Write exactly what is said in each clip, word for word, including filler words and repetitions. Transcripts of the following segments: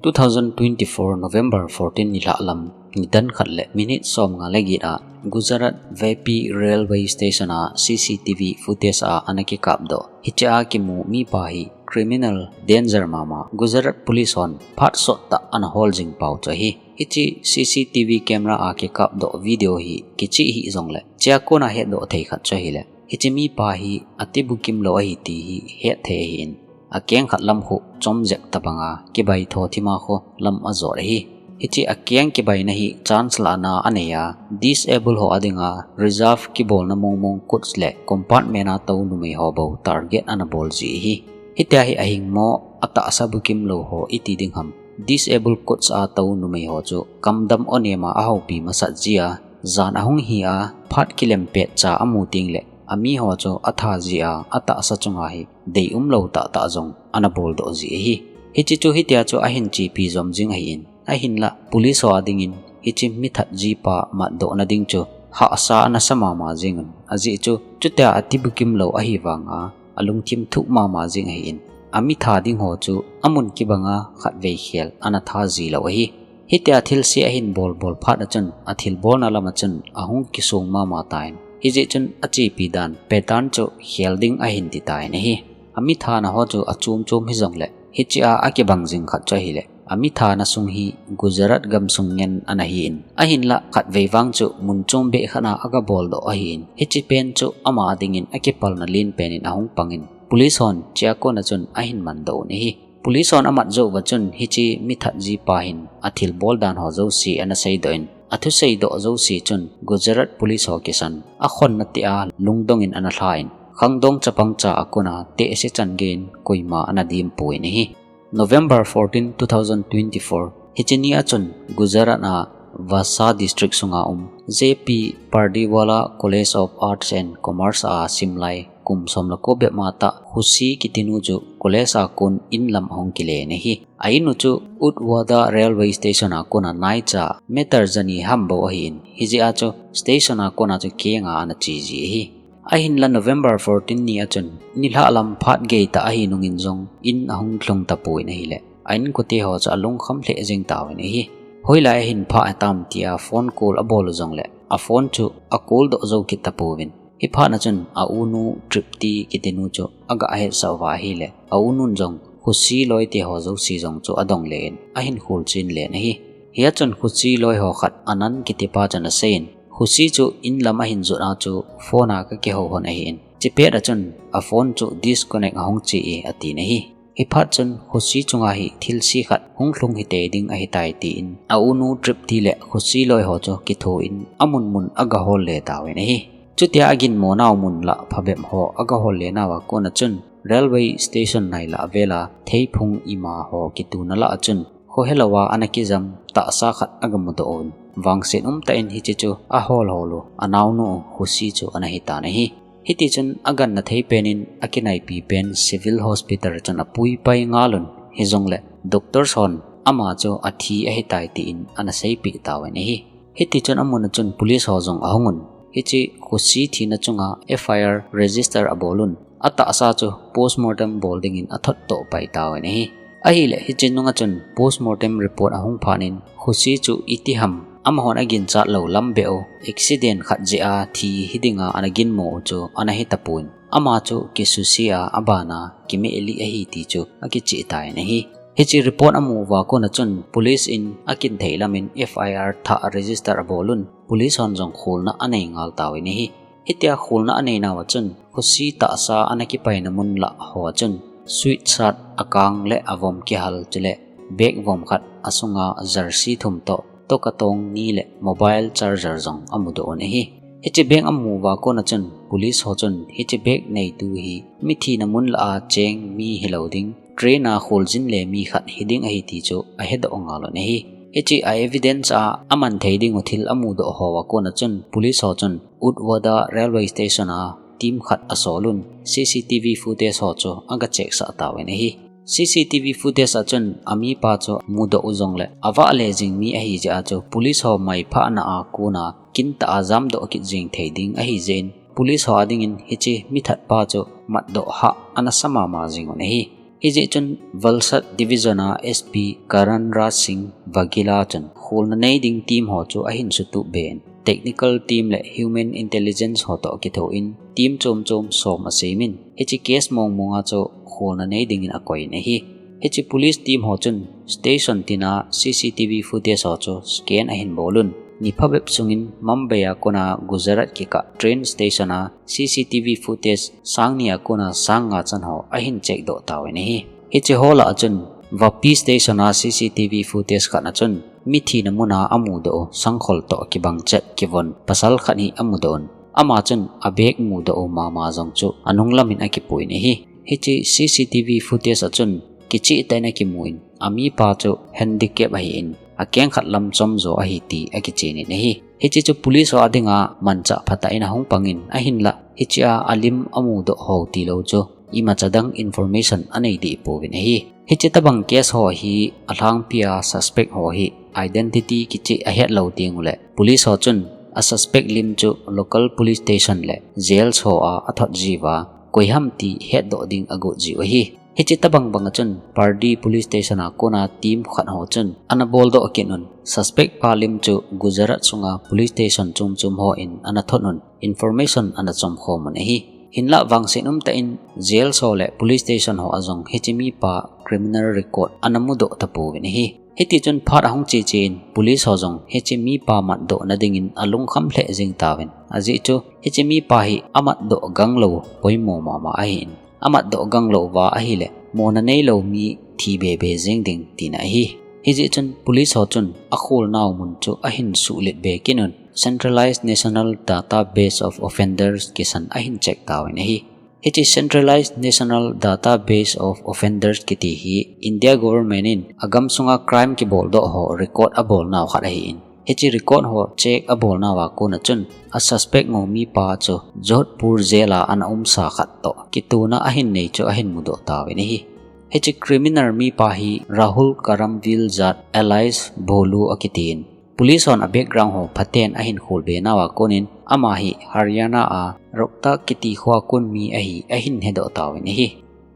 Two thousand twenty-four November fourteen nilhah lam, nidan khat le minute som nga le get a Gujarat Vapi Railway Station a C C T V footage a ana kikapdoh hiche a kimu mipa hi criminal danger mama Gujarat Police hon phat sottah ana hol jing pau chu ahi. Hiche C C T V camera a kikapdoh video hi kichih hih jongle, chea kona hetdoh thei khat chu ahile, hiche mipa hi atibukim lou ahi ti hi hetthei ahin, akeng khat lam khu chomjep tabanga kibaitho thima khu lam ajot ahi. Hiche akeng kibaina hi chance lahna anei a, disable ho adinga reserve kibolna mongmong coach le compartment a tou numei ho bou target ana bol ji ahi. Hitia hi ahingmo, atahsa bukim lou ho iti ding ham? Disable coach a tou numei ho chu kamdam onema ahoupi masat jia, jan ahung hi a, phat kilem petcha amu tengle, amiho chu atha jia, atahsa chunga hi deium lou tahtah jong ana boldoh ji ahi. Hiche chu hitia chu ahin chepi jom jing ahin, ahinla police ho adingin hiche mithat jipa matdohna ding chu hahsa ana sa mama jingun, ajeh chu chutia atibukim lou ahivanga alungthim thuh mama jing ahin, amitha ding ho chu amun kibanga khatvei khel ana tha ji lou ahi. Hitia thilse ahin bolbol phat a chun, athilbolna lama chun ahung kisong mama tan, hijeh chun achepi dan pattern chu khel ding ahin ti tan ahi. Amithana ho chu achom chom hijongle, hichea akibang jing khat chu ahile, amithana sung hi Gujarat gamsung ngen ana hin, ahinla khatvei vang chu mun chombeh khat a aga boldoh ahin, hiche pen chu ama dingin akipalna lenpen in ahung pangin, police hon chea kona chun ahin mandoh un ahi. Police hon amat jouva chun hiche mithat jipa hin athilbol dan ho jouse ana seidoh in, athuseidoh jouse chun Gujarat Police ho kisan, akhonna tia lungdongin ana lhan, khangdong chapangcha a kona tehse chan geiyin koima ana dimpui ahi. November fourteen, two thousand twenty-four, hiche nia chun Gujarat a Vaasa District sunga um J P Pardiwala College of Arts and Commerce a simlai kum som le ko bep matah Khushi kitinu chu college a kon in lam ahung kile ahi. A in u chu Udwada Railway Station a kona naicha meter jani ham bou ahin, hijeh a chu station a kona chu kenga ana che ji ahi. Ahinla November fourteen nia chun, nilhah lam phat geitah ahi nungin jong in ahung lhung tapon ahile, a inkote ho chu alungkham lheh jeng tauvin ahi. Hoilai ahin phah atam tia phone call abol u jongle, a phone chu a call doh jou kit tapouvin. Hiphat na chun a unu Tripti kitinu chu aga hetsah uva ahile, a unun jong Khushi loite ho jouse jong chu adong len, ahin kholchen len ahi. Hia chun Khushi loi ho khat Anand kitipa chun aseiyin, Khushi chu in lam ahin jot a chu phone a kakihou hon ahin, chupet a chun a phone chu disconnect ahung che e atin ahi. Hiphat chun Khushi chunga hi thilse khat hung lhung hitei ding ahitai tin, a unu Tripti le Khushi loi ho chu kithoin amun mun aga hol le tauvin ahi. Chutia aginmo nau mun lah phabep ho aga hol le nauva kona chun railway station nailah vela theiphung ima ho kituna lah a chun khohelouva ana kijam tahsa khat aga mudoh un. Vangset umtah in hiche chu ahol hol u, anaonu Khushi chu ana hitan ahi. Hitichun aganna thei pen in akinaipi pen civil hospital chun apui pai ngal un, hijongle doctors hon ama chu athi ahitai tin ana seipeh tauvin ahi. Hitichun amun a chun police ho jong ahung un, hiche Khushi thina chunga F I R register abol un, atahsa chu postmortem bol dingin athot toh pai tauvin ahi. Ahile hiche nunga chun postmortem report ahung phat in Khushi chu itiham amahon aginchat lou lam beh u accident khat jeh a thi hidinga ana ginmo u chu ana hitapon, ama chu kisuse a abana kimeh lih ahi ti chu akicheh tan ahi. Hiche report amu uva kona chun police in akinthei lamin F I R thah register abol un, police hon jong kholna anei ngal tauvin ahi. Hitia kholna anei nauva chun Khushi tahsa ana kipaina mun lah hoa chun sweatshirt, akang le avom kihal chule bag vom khat, asunga jersey thum toh, tokatong ni le mobile charger jong amudoh un ahi. Hiche bag amu uva kona chun police ho chun hiche bag neitu hi mithina mun lah a cheng mi hilou ding, train a kholjin le mi khat hiding ahi ti chu ahedoh ngal un ahi. Hiche a evidence a aman thei ding u thil amudoh hoa kona chun police ho chun Udwada railway station a team khat asol un, C C T V footage ho chu aga check sah tauvin ahi. C C T V footage a chun amipa chu mudoh u jongle avah le jing mi ahi jeh a chu police ho maiphahna a kona kintah a jamdoh kit jeng thei ding ahi jeh in police ho adingin hiche mithat pa chu matdoh hah ana sa mama jing un ahi. Hijeh chun Valsad Division a S P Karan Raj Singh Vaghela chun kholna nei ding team ho chu ahin sutup be in, technical team le human intelligence ho toh kithou in team chom chom som asem in, hiche case mong mong a chu kholna nei dingin akoi in ahi. Hiche police team ho chun station tin a C C T V footage ho chu scan ahin bol un. Ni phabep sungin Mumbai a kona Gujarat kikah train station a C C T V footage sang ni a kona sang nga chan ho ahin check doh tauvin ahi. Hiche ho lah a chun Vapi station a C C T V footage khat a chun mi thina mun a amudoh u sangkhol toh kibang chet kivon pasal khat hi amudoh un. Ama chun a bag mudoh u mama jong chu anung lam in akipuiyin ahi. Hiche C C T V footage a chun kicheh tah in akimu in, amipa chu handicap ahin, akeng khat lam chom jo ahi ti akichen in ahi. Hiche chu police ho a dinga manchah phatah in ahung pang in, ahinlah hiche a alim amudoh ho tilou chu imacha dang information anei deh pouvin ahi. Hiche tabang case ho hi alhangpi a suspect ho hi identity kicheh ahet lou teng uleh, police ho chun a suspect lim chu local police station le jails ho a athot jiuva, koi ham ti hetdoh ding agot jiu ahi. Hiche tabang bang a chun Pardee Police Station a kona team khat ho chun ana boldoh kit un, suspect pa lim chu Gujarat sunga police station chom chom ho in ana thot un, information ana chom khom un ahi. Hinlah vangset um tah in jails ho le police station ho a jong hiche mipa criminal record ana mudoh tapouvin ahi. Hiti chun phat ahung che che in police ho jong hiche mipa matdoh na dingin alungkham lheh jing tauvin. Ajeh chu hiche mipa hi amatdoh gang lou poimo mama ahin, amatdoh gang lou uva ahileh mona neilou mi thi be be jing ding tina ahi. Hijeh chun police ho chun akholnau mun chu ahin suhlet be kit un, Centralized National Database of Offenders kisan ahin check tauvin ahi. Hiche Centralized National Database of Offenders kiti hi India government in agam sunga crime kiboldoh ho record abolnau khat ahin, hiche record ho check abolnau a kona chun a suspect ngo mipa chu Jodhpur jail a ana umsa khat toh kitona ahin nei chu ahin mudoh tauvin ahi. Hiche criminal mipa hi Rahul Karamveer Jat alias Bholu akitin, police hon a background ho phaten ahin kholbe nauva konin, ama hi Haryana a Rohtak kiti kho a kon mi ahi ahin hedoh tauvin ahi.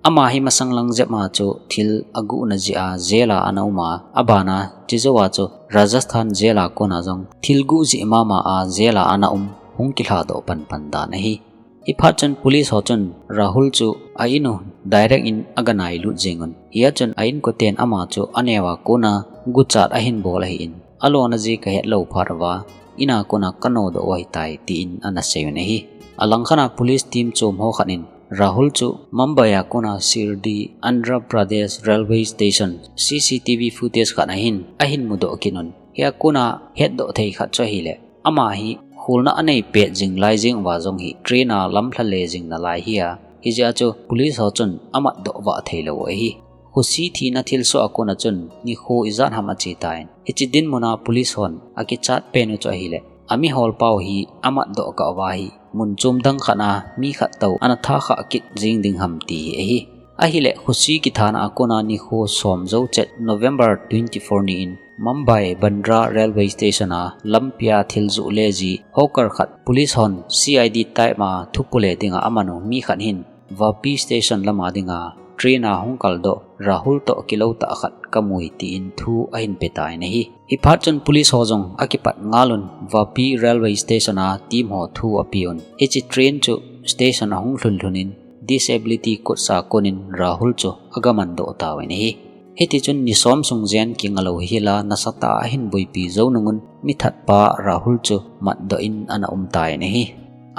Ama hi masang lang jep a chu thil aguhna jeh a jail a ana um a, abana chujou a chu Rajasthan jail a kona jong thil guh jeh mama a jail a ana um hung kilhadoh panpan dan ahi. Hiphat chun police ho chun Rahul chu a in u direct in aga nailut jing un. Hia chun a inkoten ama chu aneo a kona guchat ahin bol ahin, alona jeh kahet lou phat uva, in a kona kanodoh u ahitai, tin ana seiyun ahi. Alangkhat a police team chom ho khat in Rahul chu Mumbai a kona Shirdi, Andhra Pradesh railway station C C T V footage khat ahin, ahin mudoh kit un. Hia kona hetdoh thei khat chu ahileh, ama hi kholna anei pet jing lai jeng uva jong hi train a lamlha le jing nalai hi a, hijeh a chu police ho chun amatdoh vah theilou u ahi. Khushi thina thilsoh a kona chun nikho ijat ham ache tan, hiche dinmun a police hon akichat pen u chu ahileh, amiholpau hi amatdoh kah uva hi mun chom dang khat a mi khat toh ana tha khah kit jing ding ham ti hi ahi. Ahileh Khushi kithana a kona nikho som jou chet November twenty-four ni in Mumbai Bandra railway station a lampia thil juh le ji hawker khat police hon C I D type a thupule dinga aman u mi khat hin Vapi station lama dinga train a hung kaldoh Rahul toh kilou tah khat kamui, tin thu ahin petan ahi. Hiphat chun police ho jong akipat ngal un Vapi railway station a team ho thu apeun. Hiche train chu station ahung lhun lhun in disability coach a konin Rahul chu aga mandoh tauvin ahi. Hiti chun ni som sung jen kinga lou hila nasatah a ahin boipi jou nung un mithat pa Rahul chu matdoh in ana um tan ahi.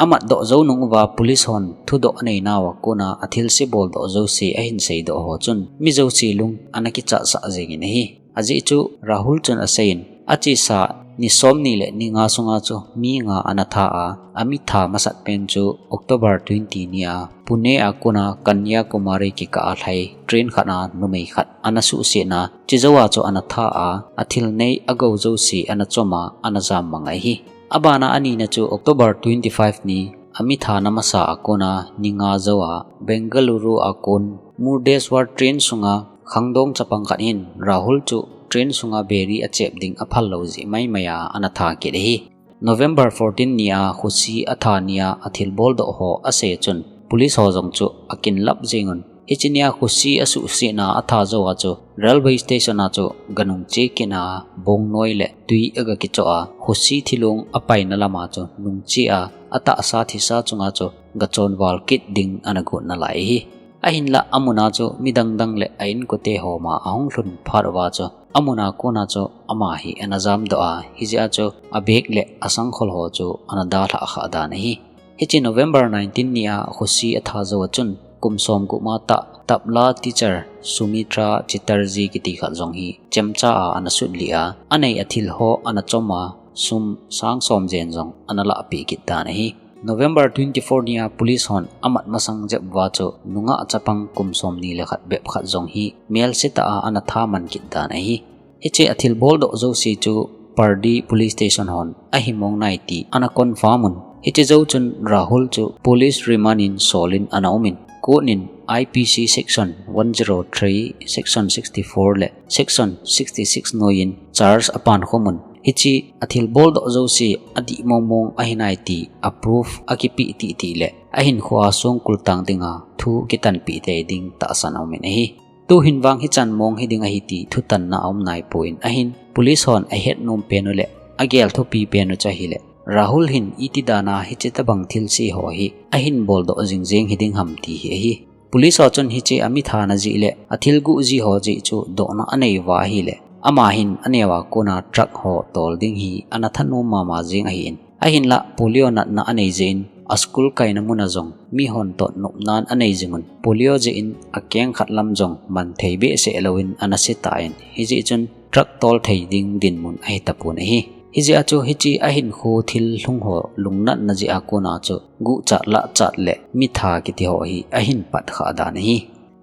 Amatdoh jou nung uva police hon thudoh anei nauva kona athilse boldoh jouse ahin seidoh ho chun mi jouse lung ana kichahsah jingin ahi. Ajeh chu Rahul chun aseiyin, achesa ni som ni le ni nga sunga chu mi nga ana tha a, amitha masat pen chu October twenty ni a Pune a kona Kanyakumari kikah a lhai train khat a numei khat ana suhsetna, chujou a chu ana tha a, athil nei agou jouse ana chom a, ana jam mang ahi. Abana anina chu October twenty-five ni amithana masa a kona ni nga jou a Bengaluru a kon Murdeshwar train sunga khangdong chapang khat hin Rahul chu train sunga beri achep ding aphal lou jeh maimai a ana tha kit ahi. November fourteen ni a Khushi atha ni a athil boldoh ho asei chun police ho jong chu akinlap jing un Hiche nia khosi asuhsetna atha jou a chu railway station a chu ganung che kit a bongnoi le tui aga kichoh a, khosi thilong apaina lam a chu nung che a, atahsa thisa chunga chu gachonval kit ding ana got nalai ahi. Ahinlah amun a chu midang dang le a inkote ho ma ahung lhun phat uva chu amun a kona chu ama hi ana jamdoh a, hijeh a chu abag le asangkhol ho chu ana dalhah kha dan ahi. Hiche November nineteen nia khosi atha jou a chun kum somgup ma tah tabla teacher Sumitra Chatterjee kiti khat jong hi chemcha a ana sutlih a, anei athil ho ana chom a, sum sang som jen jong ana lahpeh kit dan ahi. November twenty-four nia police hon amat masang jep uva chu nungah chapang kum somni le khat bep khat jong hi melse tah a ana thaman kit dan ahi. Hiche athilbol doh jouse chu Pardee Police Station hon ahi mong nai ti ana confirm un. Hiche jou chun Rahul chu police remand in solin ana um in, court in I P C section one zero three, section sixty-four le section sixty-six noiyin charge apan khum un. Hiche athilbol doh jouse adih mong mong ahi nai ti a proof akipeh titi le ahinkhoa songkul tang dinga thu kitanpeh tei ding tahsan aum in ahi. Tuhin vang hichan mong hiding ahi ti thutanna aum naipon, ahin police hon ahet nom pen u le agel thupi pen u chu ahile Rahul hin iti dan a hiche tabang thilse ho hi ahin boldoh jing jeng hiding ham ti hi ahi. Police ho chun hiche amithana jeh le athilguh ji ho jeh chu dohna anei uva ahile, ama hin aneo a kona truck ho tol ding hi ana thanom mama jeng ahin, ahinlah polio natna anei jeh in a school kaina mun a jong mihon toh nopnan anei jing un, polio jeh in akeng khat lam jong man thei behseh louvin ana se tan, hijeh chun truck tol thei ding dinmun ahi tapon ahi. Hijeh a chu hiche ahinkho thil lhung ho lungnatna jeh a kona chu guhchat lahchat le mitha kiti ho hi ahin pat kha dan ahi.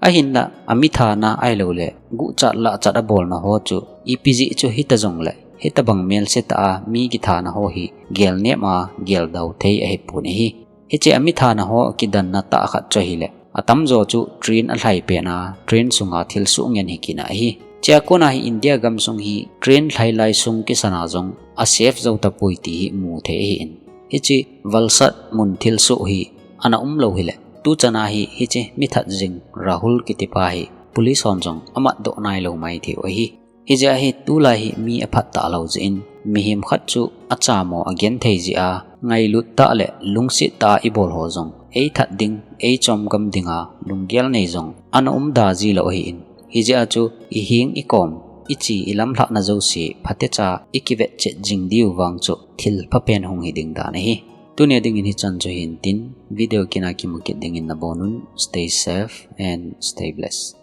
Ahinlah amithana ahilou le guhchat lahchat abolna ho chu ipi jeh chu hita jongle hitabang melse tah a mi kithana ho hi gelnem a geldau thei ahipon ahi. Hiche amithana ho kidanna tah khat chu ahile atamjo chu train alhai pen a, train sunga thilsoh ngen hi kina ahi. Chea kona hi India gamsung hi train lhai lai sung kisana jong a safe jou tapoi ti hi mu thei ahin. Hiche Valsad mun thilsoh hi ana umlou hile tuchana hi hiche mithat jing Rahul kitipa hi police hon jong amatdoh nailou maithei u ahi. Hijeh a hi tulai hi mi aphat talou jeh in mihem khat chu achamo agenthei jeh a ngailut tah le lungset tah a ibol ho jong eithat ding, eichomgam dinga lunggel nei jong ana umda jilou ahin. Hijeh a chu iheng ikom, iche ilamlhahna jouse phatecha ikivetchet jing diu vang chu thil phapen hung hiding dan ahi. Tunia dingin hichan chu hintin, video kina kimu kit dingin nabonun, stay safe and stay blessed.